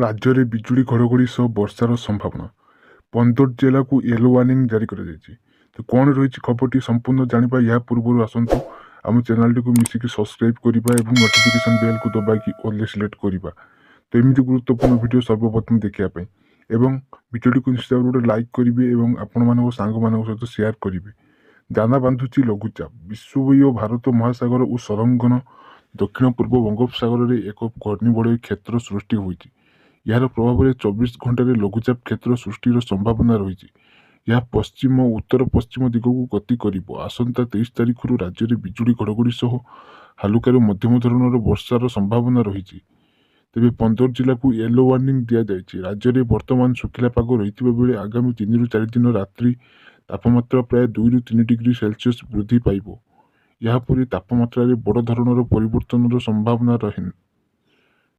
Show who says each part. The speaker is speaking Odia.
Speaker 1: ରାଜ୍ୟରେ ବିଜୁଳି ଘଡ଼ଘଡ଼ି ସହ ବର୍ଷାର ସମ୍ଭାବନା। 15 ଜିଲ୍ଲାକୁ ୟେଲୋ ୱାର୍ଣ୍ଣିଂ ଜାରି କରାଯାଇଛି। ତ କ'ଣ ରହିଛି ଖବରଟି ସମ୍ପୂର୍ଣ୍ଣ ଜାଣିବା। ଏହା ପୂର୍ବରୁ ଆସନ୍ତୁ ଆମ ଚ୍ୟାନେଲଟିକୁ ମିଶିକି ସବସ୍କ୍ରାଇବ୍ କରିବା ଏବଂ ନୋଟିଫିକେସନ୍ ବେଲ୍କୁ ଦବାଇକି ଅଲ୍ରେ ସିଲେକ୍ଟ କରିବା, ତ ଏମିତି ଗୁରୁତ୍ୱପୂର୍ଣ୍ଣ ଭିଡ଼ିଓ ସର୍ବପ୍ରଥମେ ଦେଖିବା ପାଇଁ। ଏବଂ ଭିଡ଼ିଓଟିକୁ ନିଶ୍ଚିତ ଭାବରେ ଗୋଟେ ଲାଇକ୍ କରିବେ ଏବଂ ଆପଣମାନଙ୍କ ସାଙ୍ଗମାନଙ୍କ ସହିତ ସେୟାର କରିବେ। ଦାନା ବାନ୍ଧୁଛି ଲଘୁଚାପ। ବିଶ୍ୱୀୟ ଭାରତ ମହାସାଗର ଓ ସଂଲଗ୍ନ ଦକ୍ଷିଣ ପୂର୍ବ ବଙ୍ଗୋପସାଗରରେ ଏକ ଘୂର୍ଣ୍ଣିବଳୟ କ୍ଷେତ୍ର ସୃଷ୍ଟି ହୋଇଛି। ଏହାର ପ୍ରଭାବରେ 24 ଘଣ୍ଟାରେ ଲଘୁଚାପ କ୍ଷେତ୍ର ସୃଷ୍ଟିର ସମ୍ଭାବନା ରହିଛି। ଏହା ପଶ୍ଚିମ ଉତ୍ତର ପଶ୍ଚିମ ଦିଗକୁ ଗତି କରିବ। ଆସନ୍ତା 23 ତାରିଖରୁ ରାଜ୍ୟରେ ବିଜୁଳି ଘଡ଼ଘଡ଼ି ସହ ହାଲୁକାରୁ ମଧ୍ୟମ ଧରଣର ବର୍ଷାର ସମ୍ଭାବନା ରହିଛି। ତେବେ 15 ଜିଲ୍ଲାକୁ ୟେଲୋ ୱାର୍ଣ୍ଣିଂ ଦିଆଯାଇଛି। ରାଜ୍ୟରେ ବର୍ତ୍ତମାନ ଶୁଖିଲା ପାଗ ରହିଥିବା ବେଳେ ଆଗାମୀ 3ରୁ 4 ଦିନ ରାତ୍ରି ତାପମାତ୍ରା ପ୍ରାୟ 2ରୁ 3 ଡିଗ୍ରୀ ସେଲସିୟସ୍ ବୃଦ୍ଧି ପାଇବ। ଏହାପରେ ତାପମାତ୍ରାରେ ବଡ଼ ଧରଣର ପରିବର୍ତ୍ତନର ସମ୍ଭାବନା